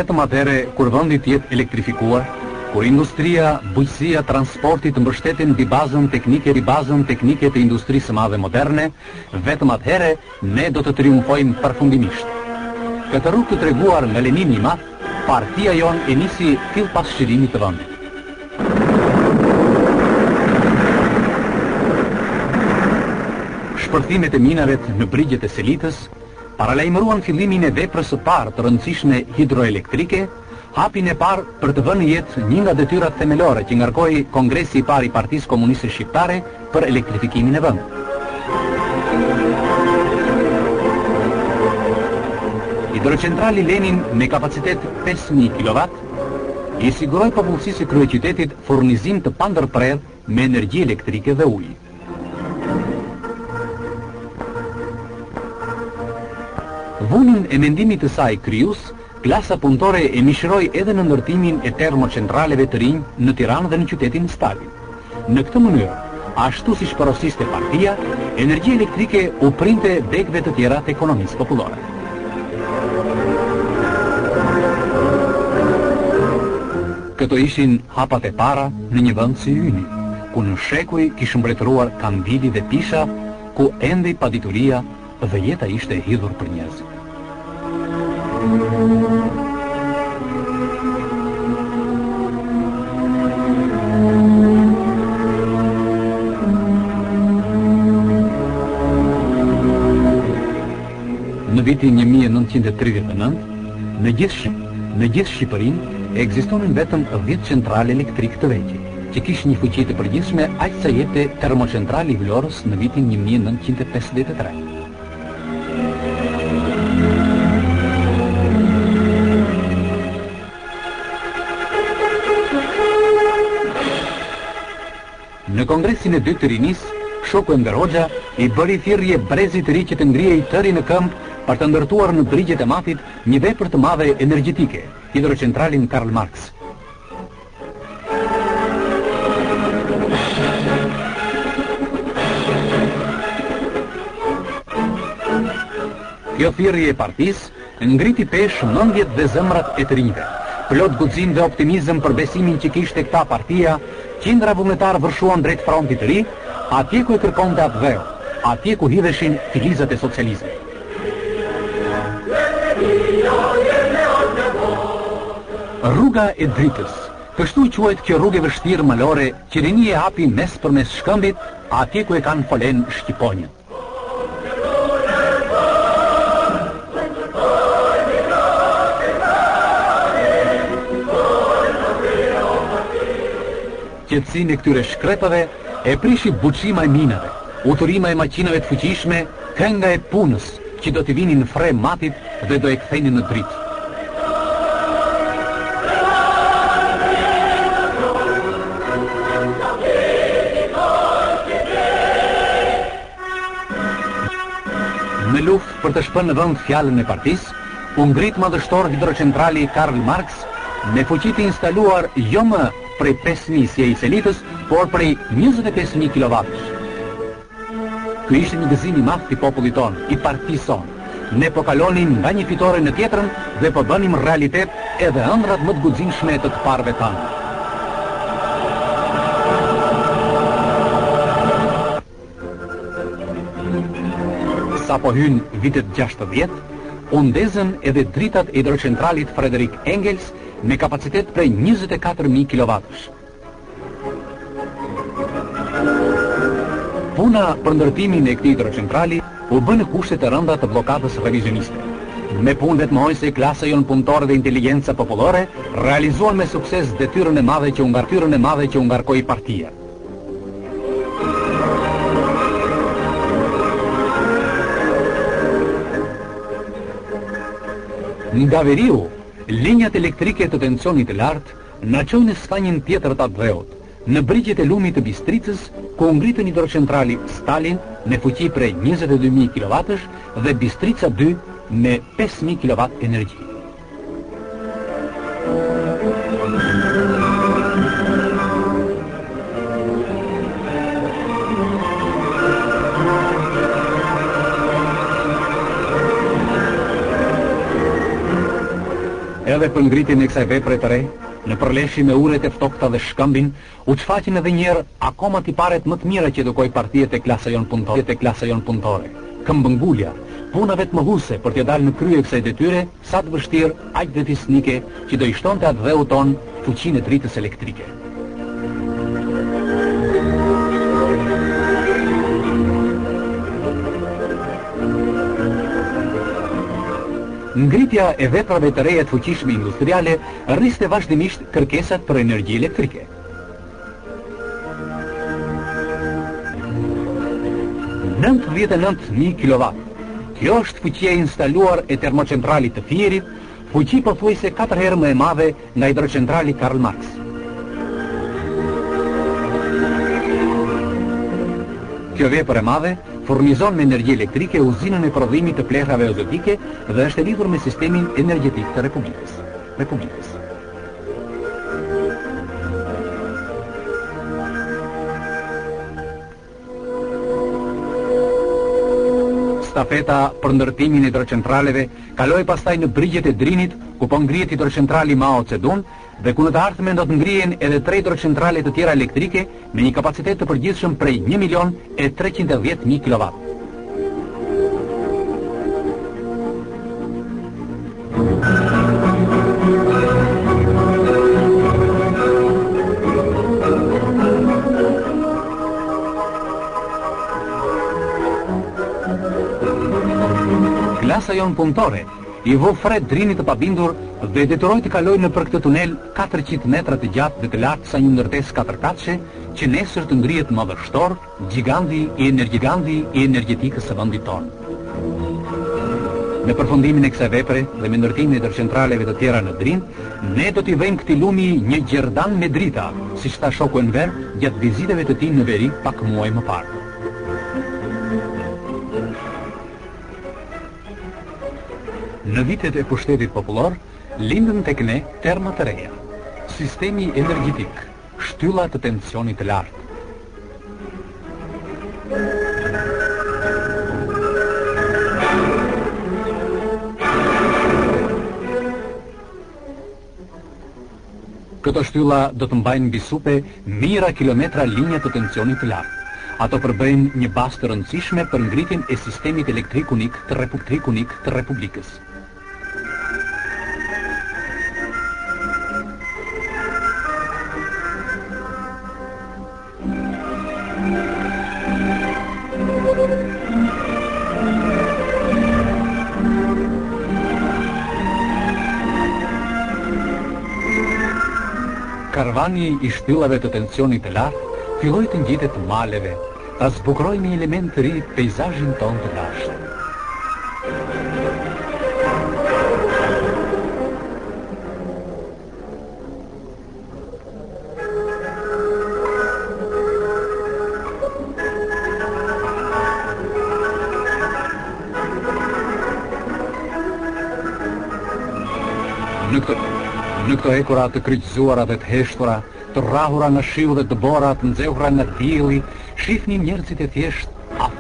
Vetëm atëherë kur vendi të jetë elektrifikuar, kur industria, bujqësia, transporti të mbështeten mbi bazën teknike mbi bazën teknike të industrisë së madhe moderne, vetëm atëherë ne do të triumfojmë përfundimisht. Këtë rrugë të treguar nga Lenini i madh, partia jonë e nisi fill pas çlirimit të vendit. Shpërthimet e minavet në brigjet e Selitës paralajmëruan fillimin e veprës së parë të rëndësishme hidroelektrike, hapin e parë për të vënë në jetë një nga detyrat themelore që ngarkoi Kongresi i parë i Partisë Komuniste Shqiptare për elektrifikimin e vendit. Hidrocentrali Lenin me kapacitet 5000 kilovat i siguroi popullsisë së kryeqytetit furnizim të pandërprerë me energji elektrike dhe ujë. Vunin e mendimit të saj krijues, klasa punëtore e mishëroi edhe në ndërtimin e termocentraleve të rinj në Tiranë dhe në qytetin Stalin. Në këtë mënyrë, ashtu siç porosiste partia, energjia elektrike u printe degëve të tjera të ekonomisë popullore. Këto ishin hapat e para në një vend si yni, ku në shekuj kish mbretëruar kandili dhe pisha, ku endej padituria dhe jeta ishte e hidhur për njerëzit. Në vitin 1939, në gjithë në gjithë Shqipërinë ekzistonin vetëm 10 centrale elektrike të vegjël, që kishin një fuqi të përgjithshme aq sa jepte termocentrali i Vlorës në vitin 1953. Në Kongresin e Dytë të Rinisë, shoku Enver Hoxha i bëri thirrje brezit të ri që të ngrihej i tëri në këmbë për të ndërtuar në brigjet e Matit një vepër të madhe energjetike, hidrocentralin Karl Marx. Kjo thirrje e partisë ngriti peshë mendjet dhe zemrat e të rinjve. Plot guxim dhe optimizëm për besimin që kishte tek ta partia, qindra vullnetarë vërshuan drejt frontit të ri, atje ku e kërkonte atdheu, atje ku hidheshin filizat e socializmit. Rruga e dritës, kështu quhet kjo rrugë e vështirë malore që rinia e hapi mes për mes shkëmbit, atje ku e kanë folenë shqiponjat. Qetësinë e këtyre shkrepave e prishi buçima e minave, uturima e maqinave të fuqishme, kënga e punës që do t'i vinin fre Matit dhe do e kthenin në dritë. Në luftë për të shpënë në vend fjalën e partisë, u ngrit madhështor hidrocentrali Karl Marx me fuqi të instaluar jo më prej 5.000 si ai i Selitës, por prej 25.000 kilovatësh. Ky ishte një gëzim i madh i popullit tonë, i partisë sonë. Ne po kalonim nga një fitore në tjetrën dhe po bënim realitet edhe ëndrrat më të guximshme të të parëve tanë. Sapo hynë vitet 60, u ndezën edhe dritat e hidrocentralit Frederik Engels me kapacitet prej 24.000 kilovatësh. Puna për ndërtimin e këtij hidrocentrali u bë në kushtet e rënda të bllokadës revizioniste. Me punë vetëmohuese klasa jonë punëtore dhe inteligjenca popullore realizuan me sukses detyrën e madhe që u ngarkyrën e madhe që u ngarkoi partia. Nga veriu, linjat elektrike të tensionit të lartë Na çojnë në skanjën tjetër të atdheut, në brigjet e lumit të Bistricës, ku u ngritën hidrocentrali Stalin me fuqi prej 22.000 kilovatësh dhe Bistrica 2 me 5.000 kilovat energji. Edhe për ngritjen e kësaj vepre të re, në përleshje me uret e ftohta dhe shkëmbin, u shfaqën edhe një herë akoma tiparet më të mira që edukoi partia te klasa jonë punëtore, te klasa jonë punëtore. Këmbëngulja, puna vetëmohuese për t'ia dalë në krye kësaj detyre, sa të vështirë, aq dhe fisnike, që do i shtonte atdheut tonë fuqinë e dritës elektrike. Ngritja e veprave të reja të fuqishme industriale rriste vazhdimisht kërkesat për energji elektrike. 99.000 kilovat. Kjo është fuqia e instaluar e termocentralit të Fierit, fuqi pothuajse 4 herë më e madhe nga hidrocentrali Karl Marx. Kjo vepër e madhe furnizon me energji elektrike uzinën e prodhimit të plehrave azotike dhe është e lidhur me sistemin energjetik të Republikës. Republikës. Stafeta për ndërtimin e hidrocentraleve kaloi pastaj në brigjet e Drinit, ku po ngrihet hidrocentrali Mao Zedong dhe ku në të ardhmen do të ngrihen edhe tre hidrocentrale të tjera elektrike me një kapacitet të përgjithshëm prej 1 milion e 310 mijë kilovat. Klasa jonë punëtore i vu fre Drinit të pabindur dhe e detyroi të kalojë nëpër këtë tunel 400 metra të gjatë dhe të lartë sa një ndërtesë katërkatëshe që nesër të ngrihet madhështor Gjigandi i energjigandi i energjetikës së vendit tonë. Me përfundimin e kësaj vepre dhe me ndërtimin e hidrocentraleve të tjera në Drin, ne do t'i vëjmë këtij lumi një gjerdan me drita, siç tha shoku Enver gjatë vizitave të tij në veri pak muaj më parë. Në vitet e pushtetit popullor, lindën tek ne terma të reja. Sistemi energjetik, Shtylla të tensionit të lartë. Këto shtylla do të mbajnë mbi supe mijëra kilometra linja të tensionit të lartë. Ato përbëjnë një bazë të rëndësishme për ngritjen e sistemit elektrik unik të Republik unik të Republikës. Karvani i shtyllave të tensionit të lartë filloi të ngjitet maleve, Ta zbukurojë me një element të ri peizazhin tonë të lashtë. Në këto, në këto hekura të kryqëzuara dhe të heshtura, të rrahura nga shiu dhe dëbora, të nxehura nga dielli, shihnin njerëzit e thjeshtë afrimin.